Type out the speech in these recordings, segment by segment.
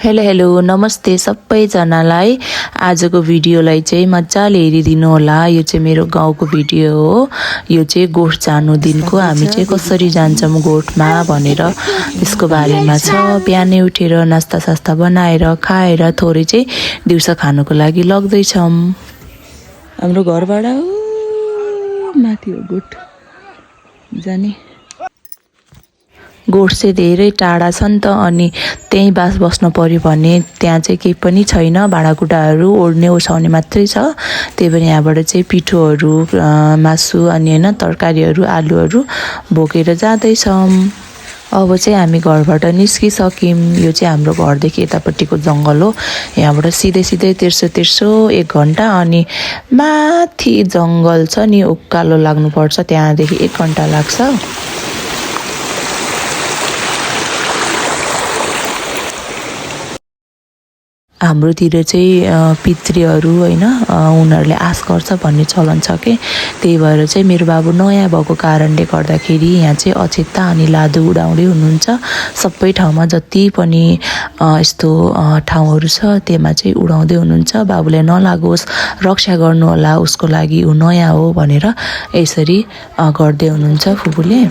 Hello hello नमस्ते सबैजनालाई। आजको भिडियोलाई चाहिँ मजाले हेरिदिनु होला। यो चाहिँ मेरो गाउँको भिडियो हो। यो चाहिँ गोठ जानु दिनको हामी चाहिँ कसरी जान्छौँ गोठमा भनेर त्यसको बारेमा छ। बिहानै उठेर नास्ता सास्ता बनाएर खाएर थोरै चाहिँ दिउँसो खानुको लागि लग्दैछौँ। हाम्रो घरबाट माथि हो गोठ जाने। गोठ चाहिँ धेरै टाढा छ नि त, अनि त्यहीँ बास बस्नु पर्यो भने त्यहाँ चाहिँ केही पनि छैन, भाँडाकुँडाहरू ओढ्ने ओछाउने मात्रै छ। त्यही भएर यहाँबाट चाहिँ पिठोहरू मासु अनि होइन तरकारीहरू आलुहरू बोकेर जाँदैछौँ। अब चाहिँ हामी घरबाट निस्किसक्यौँ। यो चाहिँ हाम्रो घरदेखि यतापट्टिको जङ्गल हो। यहाँबाट सिधै सिधै तेर्सो 1 घन्टा, अनि माथि जङ्गल छ नि उकालो लाग्नुपर्छ, त्यहाँदेखि 1 घन्टा लाग्छ। हाम्रोतिर चाहिँ पितृहरू होइन उनीहरूले आश गर्छ भन्ने चलन छ कि, त्यही भएर चाहिँ मेरो बाबु नयाँ भएको कारणले गर्दाखेरि यहाँ चाहिँ अक्षता अनि लादु उडाउँदै हुनुहुन्छ। सबै ठाउँमा जति पनि यस्तो ठाउँहरू छ त्यसमा चाहिँ उडाउँदै हुनुहुन्छ। बाबुलाई नलागोस्, रक्षा गर्नु होला, उसको लागि ऊ नयाँ हो भनेर यसरी गर्दै हुनुहुन्छ फुपूले।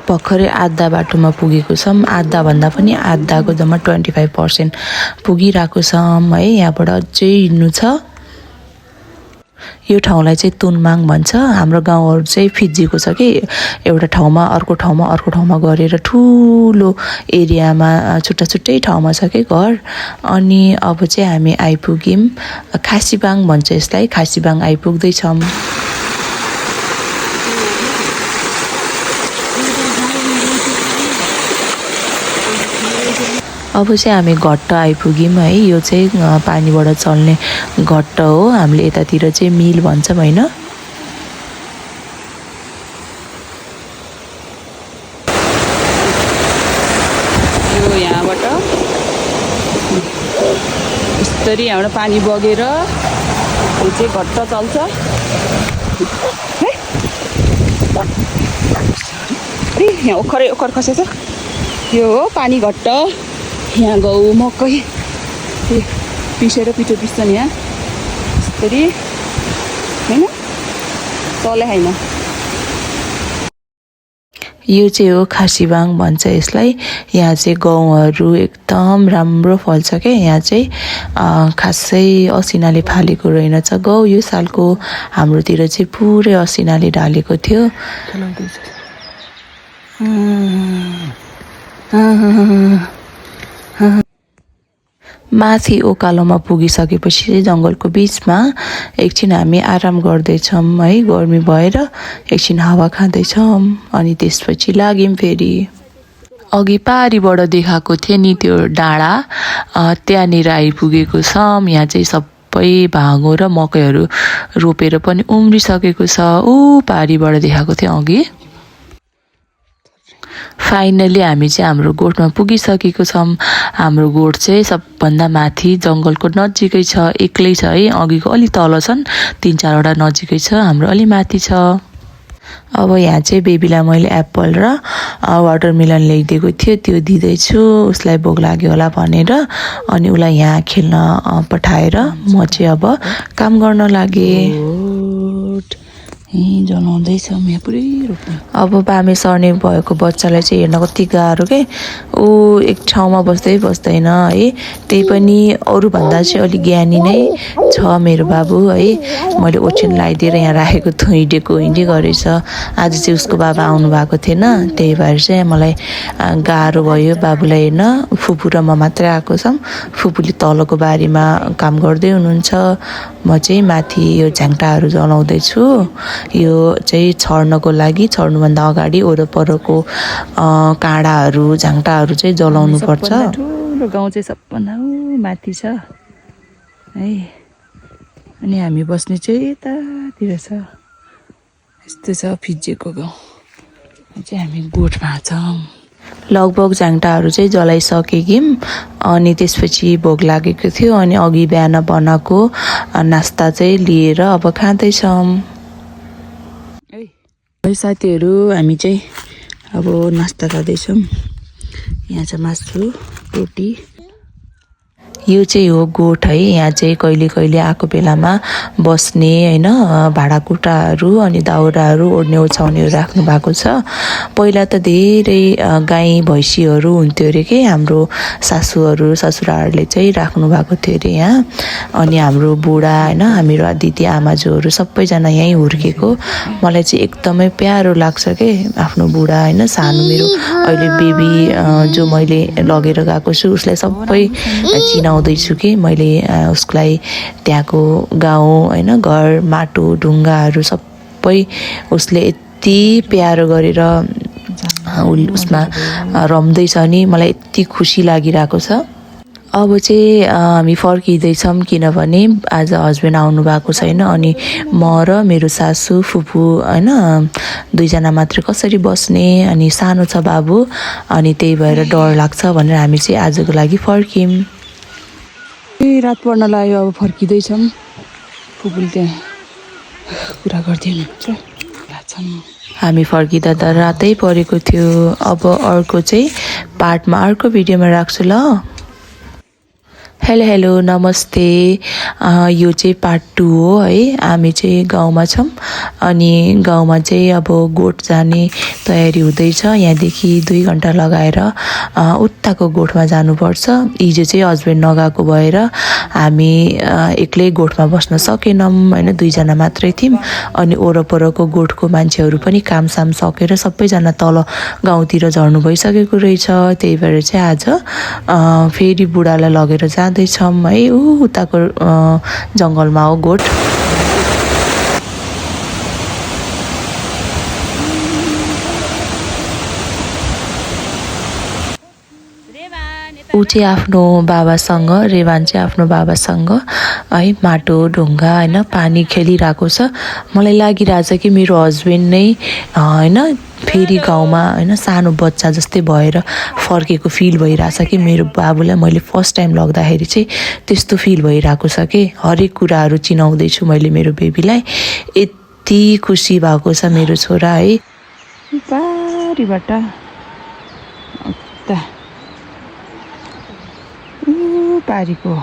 भर्खरै आधा बाटोमा पुगेको छौँ। आधाभन्दा पनि आधाको जम्मा 25% पुगिरहेको छौँ है। यहाँबाट अझै हिँड्नु छ। यो ठाउँलाई चाहिँ तुनमाङ भन्छ। हाम्रो गाउँहरू चाहिँ फिजिएको छ कि, एउटा ठाउँमा अर्को ठाउँमा गरेर ठुलो एरियामा छुट्टा छुट्टै ठाउँमा छ कि घर। अनि अब चाहिँ हामी आइपुग्यौँ खासीबाङ भन्छ यसलाई, खासीबाङ आइपुग्दैछौँ। अब चाहिँ हामी घट्ट आइपुग्यौँ है। यो चाहिँ पानीबाट चल्ने घट्ट हो। हामीले यतातिर चाहिँ मिल भन्छौँ होइन। यो यहाँबाट यसरी यहाँबाट पानी बगेर यो चाहिँ घट्ट चल्छ। यहाँ ओखर खसेछ। यो हो पानी घट्ट। यहाँ गहुँ मकै पिसेर पिठो पिस्छन् यहाँ यसरी होइन, चले होइन। यो चाहिँ हो खासीबाङ भन्छ यसलाई। यहाँ चाहिँ गहुँहरू एकदम राम्रो फल्छ क्या। यहाँ चाहिँ खासै असिनाले फालेको रहेनछ गहुँ यो सालको। हाम्रोतिर चाहिँ पुरै असिनाले ढालेको थियो। माथि ओकालोमा पुगिसकेपछि चाहिँ जङ्गलको बिचमा एकछिन हामी आराम गर्दैछौँ है, गर्मी भएर एकछिन हावा खाँदैछौँ। अनि त्यसपछि लाग्यौँ फेरि। अघि पारीबाट देखाएको थियो नि त्यो डाँडा, त्यहाँनिर आइपुगेको छौँ। यहाँ चाहिँ सबै भाँगो र मकैहरू रोपेर पनि उम्रिसकेको छ। पारीबाट देखाएको थियो अघि। फाइनली हामी चाहिँ हाम्रो गोठमा पुगिसकेको छौँ। हाम्रो गोठ चाहिँ सबभन्दा माथि जङ्गलको नजिकै छ, एक्लै छ है। अघिको अलि तल छन् 3-4 वटा नजिकै छ, हाम्रो अलि माथि छ। अब यहाँ चाहिँ बेबीलाई मैले एप्पल र वाटरमेलन ल्याइदिएको थियो, त्यो दिँदैछु। उसलाई भोक लाग्यो होला भनेर, अनि उसलाई यहाँ खेल्न पठाएर म चाहिँ अब काम गर्न लागेँ। जलाउँदैछौँ यहाँ पुरै रोप्ने। अब बामे सर्ने भएको बच्चालाई चाहिँ हेर्न कति गाह्रो के। ऊ एक ठाउँमा बस्दैन है। त्यही पनि अरूभन्दा चाहिँ अलिक ज्ञानी नै छ मेरो बाबु है। मैले ओछ्यान लगाइदिएर यहाँ राखेको हिँडेको गरेछ। आज चाहिँ उसको बाबा आउनु भएको थिएन, त्यही भएर चाहिँ मलाई गाह्रो भयो बाबुलाई हेर्न। फुपू र म मात्रै आएको छौँ। फुपूले तलको बारीमा काम गर्दै हुनुहुन्छ, म चाहिँ माथि यो झ्याङ्टाहरू जलाउँदैछु। यो चाहिँ छर्नको लागि, छर्नुभन्दा अगाडि वरपरको काँडाहरू झ्याङ्टाहरू चाहिँ जलाउनु पर्छ। ठुलो गाउँ चाहिँ सबभन्दा माथि छ है। अनि हामी बस्ने चाहिँ यतातिर छ। यस्तो छ फिजिएको गाउँ। चाहिँ हामी गोठमा छौँ। लगभग झ्याङ्टाहरू चाहिँ जलाइसकेँ। अनि त्यसपछि भोक लागेको थियो, अनि अघि बिहान बनाएको नास्ता चाहिँ लिएर अब खाँदैछौँ। साथीहरू हामी चाहिँ अब नास्ता गर्दैछौँ। यहाँ छ मासु, रोटी यो चाहिँ हो गोठ है। यहाँ चाहिँ कहिले कहिले आएको बेलामा बस्ने होइन भाँडाकुटाहरू अनि दाउराहरू ओढ्ने ओछ्याउनेहरू राख्नु भएको छ। पहिला त धेरै गाई भैँसीहरू हुन्थ्यो अरे के, हाम्रो सासूहरू ससुराहरूले चाहिँ राख्नु भएको थियो अरे यहाँ। अनि हाम्रो बुढा होइन हाम्रो दिदी आमाजुहरू सबैजना यहीँ हुर्केको। मलाई चाहिँ एकदमै प्यारो लाग्छ के आफ्नो बुढा होइन। सानो मेरो अहिले बेबी जो मैले लगेर गएको छु उसलाई सबै चिनाउँदैछु कि मैले उसलाई त्यहाँको गाउँ होइन घर माटो ढुङ्गाहरू सबै उसले यति प्यारो गरेर उसमा रम्दैछ नि मलाई यति खुसी लागिरहेको छ। अब चाहिँ हामी फर्किँदैछौँ किनभने आज हस्बेन्ड आउनु भएको छैन अनि म र मेरो सासू फुपू होइन दुईजना मात्रै कसरी बस्ने अनि सानो छ बाबु अनि त्यही भएर डर लाग्छ भनेर हामी चाहिँ आजको लागि फर्क्यौँ। रात पर्न लाग्यो अब फर्किँदैछौँ। फुपूले त्यहाँ कुरा गर्दै हुनुहुन्छ। हामी फर्किँदा त रातै परेको थियो। अब अर्को चाहिँ पार्टमा अर्को भिडियोमा राख्छु ल। हेलो नमस्ते। यो चाहिँ पार्ट 2 हो है। हामी चाहिँ गाउँमा छौँ अनि गाउँमा चाहिँ अब गोठ जाने तयारी हुँदैछ। यहाँदेखि 2 घन्टा लगाएर उताको गोठमा जानुपर्छ। हिजो चाहिँ हस्बेन्ड नगएको भएर हामी एक्लै गोठमा बस्न सकेनौँ होइन, 2 जना मात्रै थियौँ। अनि वरपरको गोठको मान्छेहरू पनि कामसाम सकेर सबैजना तल गाउँतिर झर्नु भइसकेको रहेछ। त्यही भएर चाहिँ आज फेरि बुढालाई लगेर जाँदैछौँ है। उताको जङ्गलमा हो गोठ। ऊ चाहिँ आफ्नो बाबासँग रेवान चाहिँ आफ्नो बाबासँग है माटो ढुङ्गा होइन पानी खेलिरहेको छ। मलाई लागिरहेछ कि मेरो हस्बेन्ड नै होइन फेरि गाउँमा होइन सानो बच्चा जस्तै भएर फर्केको फिल भइरहेछ कि मेरो बाबुलाई मैले फर्स्ट टाइम लग्दाखेरि चाहिँ त्यस्तो फिल भइरहेको छ कि हरेक कुराहरू चिनाउँदैछु मैले मेरो बेबीलाई। यति खुसी भएको छ मेरो छोरा है। पारिबाट पारीको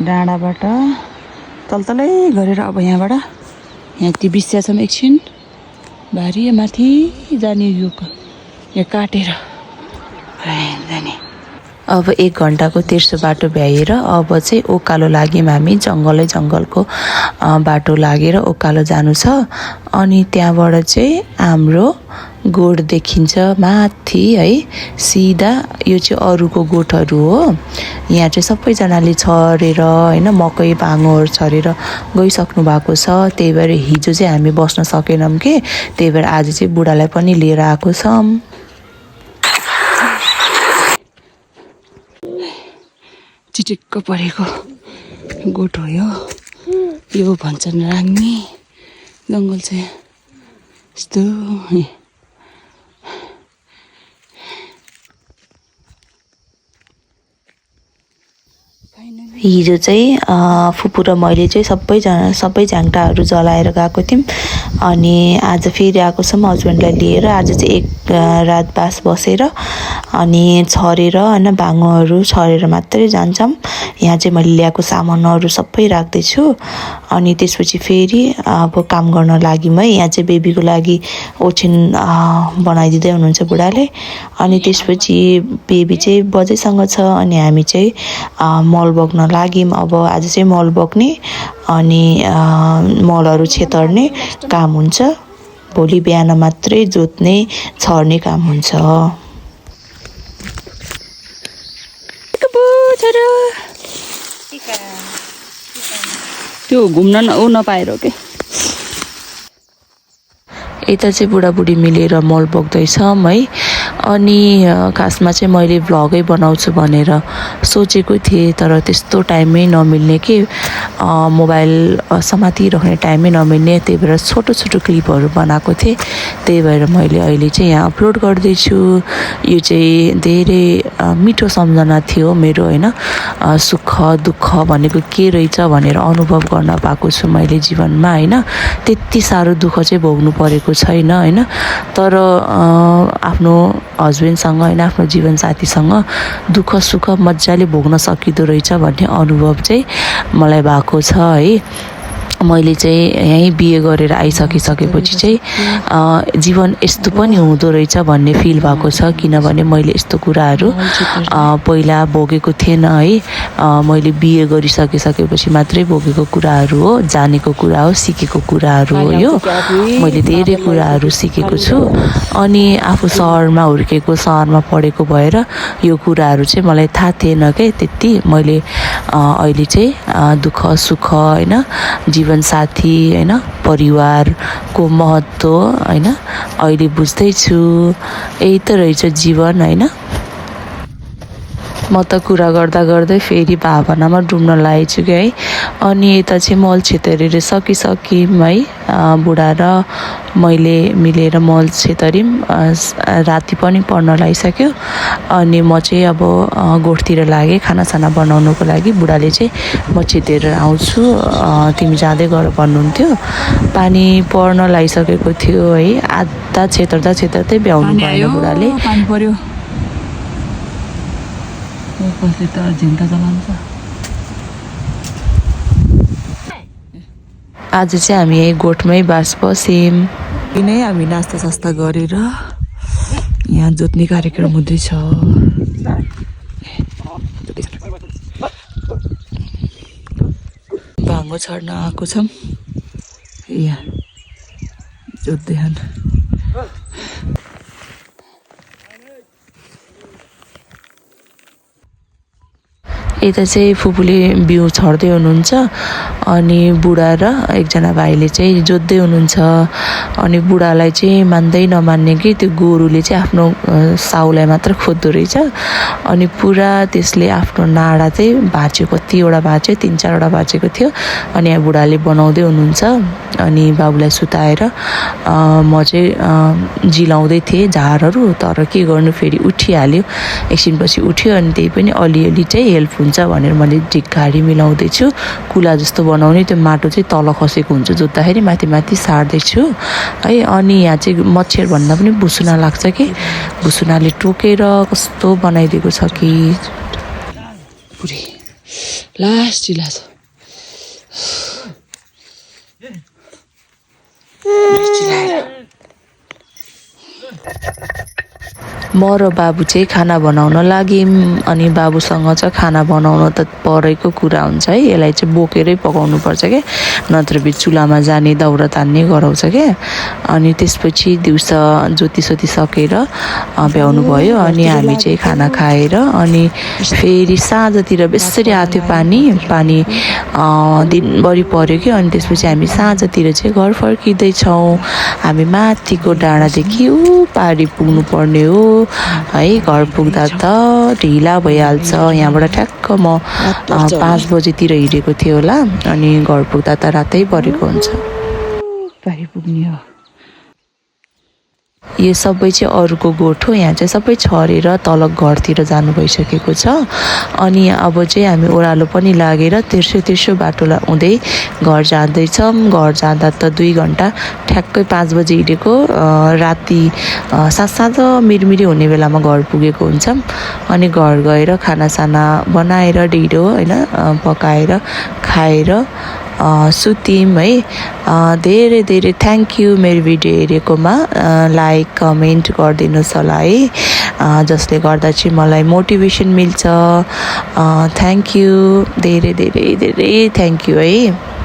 डाँडाबाट तलतलै गरेर अब यहाँबाट यहाँ त्यो बिस्याछौँ एकछिन भारी माथि जाने यो यहाँ काटेर जाने। अब 1 घन्टाको तेर्सो बाटो भ्याएर अब चाहिँ उकालो लाग्यौँ हामी। जङ्गलको बाटो लागेर उकालो जानु छ। अनि त्यहाँबाट चाहिँ हाम्रो गोठ देखिन्छ माथि है सिधा। यो चाहिँ अरूको गोठहरू हो। यहाँ चाहिँ सबैजनाले छरेर होइन मकै भाँगोहरू छरेर गइसक्नु भएको छ। त्यही भएर हिजो चाहिँ हामी बस्न सकेनौँ कि त्यही भएर आज चाहिँ बुढालाई पनि लिएर आएको छौँ। चिटिक्क परेको गोठ हो यो भन्छन् राङ्मी जङ्गल चाहिँ यस्तो। हिजो चाहिँ फुपू र मैले चाहिँ सबै झ्याङ्टाहरू जलाएर गएको थियौँ। अनि आज फेरि आएको छौँ हस्बेन्डलाई लिएर। आज चाहिँ 1 रात बास बसेर अनि छरेर होइन भाँगोहरू छरेर मात्रै जान्छौँ। यहाँ चाहिँ मैले ल्याएको सामानहरू सबै राख्दैछु। अनि त्यसपछि फेरि अब काम गर्न लाग्यौँ है। यहाँ चाहिँ बेबीको लागि ओछ्यान बनाइदिँदै हुनुहुन्छ बुढाले। अनि त्यसपछि बेबी चाहिँ बजैसँग छ अनि हामी चाहिँ मल बोक्न लाग्यौँ। अब आज चाहिँ मल बोक्ने अनि मलहरू छेतर्ने काम हुन्छ। भोलि बिहान मात्रै जोत्ने छर्ने काम हुन्छ। त्यो घुम्न नपाएर हो के। यता चाहिँ बुढाबुढी मिलेर मल बोक्दैछौँ है। अनि खासमा चाहिँ मैले भ्लगै बनाउँछु भनेर सोचेको थिएँ तर त्यस्तो टाइमै नमिल्ने कि मोबाइल समातिराख्ने टाइमै नमिल्ने। त्यही भएर छोटो छोटो क्लिपहरू बनाएको थिएँ। त्यही भएर मैले अहिले चाहिँ यहाँ अपलोड गर्दैछु। यो चाहिँ धेरै मिठो सम्झना थियो मेरो होइन। सुख दुःख भनेको के रहेछ भनेर अनुभव गर्न पाएको छु मैले जीवनमा होइन। त्यति साह्रो दुःख चाहिँ भोग्नु परेको छैन होइन। तर आफ्नो हस्बेन्डसँग होइन आफ्नो जीवनसाथीसँग दुःख सुख मजाले भोग्न सकिँदो रहेछ भन्ने अनुभव चाहिँ मलाई भएको छ है। मैले चाहिँ यहीँ बिहे गरेर आइसकिसकेपछि चाहिँ जीवन यस्तो पनि हुँदो रहेछ भन्ने फिल भएको छ। किनभने मैले यस्तो कुराहरू पहिला भोगेको थिएन है। मैले बिहे गरिसकेपछि मात्रै भोगेको कुराहरू हो, जानेको कुरा हो, सिकेको कुराहरू हो। यो मैले धेरै कुराहरू सिकेको छु। अनि आफू सहरमा हुर्केको, सहरमा पढेको भएर यो कुराहरू चाहिँ मलाई थाहा थिएन के त्यति। मैले अहिले चाहिँ दुःख सुख होइन, जीवनसाथी होइन, परिवारको महत्त्व होइन अहिले बुझ्दैछु। यही त रहेछ जीवन होइन। म त कुरा गर्दा गर्दै फेरि भावनामा डुब्न लागेछु कि है। अनि यता चाहिँ मल छेतरीले सकियौँ है। बुढा र मैले मिलेर मल छेतऱ्यौँ। राति पनि पर्न लागिसक्यो। अनि म चाहिँ अब गोठतिर लागेँ खानासाना बनाउनुको लागि। बुढाले चाहिँ म छेतेर आउँछु, तिमी जाँदै गर भन्नुहुन्थ्यो। पानी पर्न लागिसकेको थियो है। आधा छेतर्दै भ्याउनु भएन बुढाले। पानी पर्यो कसले त झिन्ता चलाउँछ। आज चाहिँ हामी यही गोठमै बास बस्यौँ। किनै हामी नास्ता सास्ता गरेर यहाँ जोत्ने कार्यक्रम हुँदैछ। भाङ्गो छर्न आएको छौँ। यहाँ जोत्दैछन्। यता चाहिँ फुपूले बिउ छर्दै हुनुहुन्छ। अनि बुढा र एकजना भाइले चाहिँ जोत्दै हुनुहुन्छ। अनि बुढालाई चाहिँ मान्दै नमान्ने कि त्यो गोरुले चाहिँ आफ्नो साउलाई मात्र खोज्दो रहेछ। अनि पुरा त्यसले आफ्नो नाडा चाहिँ भाँच्यो, कतिवटा भाँच्यो, 3-4वटा भाँचेको थियो। अनि यहाँ बुढाले बनाउँदै हुनुहुन्छ। अनि बाबुलाई सुताएर म चाहिँ जिलाउँदै थिएँ झारहरू। तर के गर्नु, फेरि उठिहाल्यो। एकछिनपछि उठ्यो। अनि त्यही पनि अलिअलि चाहिँ हेल्प हुन्छ भनेर मैले ढिक्काडी मिलाउँदैछु। कुला जस्तो बनाउने, त्यो माटो चाहिँ तल खसेको हुन्छ जोत्दाखेरि, माथि माथि सार्दैछु है। अनि यहाँ चाहिँ मच्छर भन्दा पनि भुसुना लाग्छ कि, भुसुनाले टोकेर कस्तो बनाइदिएको छ कि पुरै लास्ट चिला छ। म र बाबु चाहिँ खाना बनाउन लाग्यौँ। अनि बाबुसँग चाहिँ खाना बनाउन त परेको कुरा हुन्छ है। यसलाई चाहिँ बोकेरै पकाउनु पर्छ क्या, नत्र चुलामा जाने दाउरा तान्ने गराउँछ क्या। अनि त्यसपछि दिउँसो जोतिसोती सकेर भ्याउनु भयो। अनि हामी चाहिँ खाना खाएर अनि फेरि साँझतिर बेसरी आएको थियो पानी दिनभरि पऱ्यो कि। अनि त्यसपछि हामी साँझतिर चाहिँ घर फर्किँदैछौँ। हामी माथिको डाँडादेखि पारी पुग्नु पर्ने हो है। घर पुग्दा त ढिला भइहाल्छ। यहाँबाट ठ्याक्क म 5 बजेतिर हिँडेको थिएँ होला। अनि घर पुग्दा त रातै परेको हुन्छ। पारी पुग्ने हो। यो सबै चाहिँ अरूको गोठ हो। यहाँ चाहिँ सबै छरेर तल घरतिर जानु भइसकेको छ। अनि अब चाहिँ हामी ओह्रालो पनि लागेर तेर्सो बाटो हुँदै घर जाँदैछौँ। घर जाँदा त 2 घन्टा ठ्याक्कै 5 बजे हिँडेको, राति साँझ मिरमिरी हुने बेलामा घर पुगेको हुन्छौँ। अनि घर गएर खानासाना बनाएर ढिँडो होइन पकाएर खाएर सुत्यौँ है। धेरै धेरै थ्याङ्क यू मेरो भिडियो हेरेकोमा। लाइक कमेन्ट गरिदिनुहोस् होला है, जसले गर्दा चाहिँ मलाई मोटिभेसन मिल्छ। थ्याङ्क यू, धेरै धेरै धेरै थ्याङ्क यू है।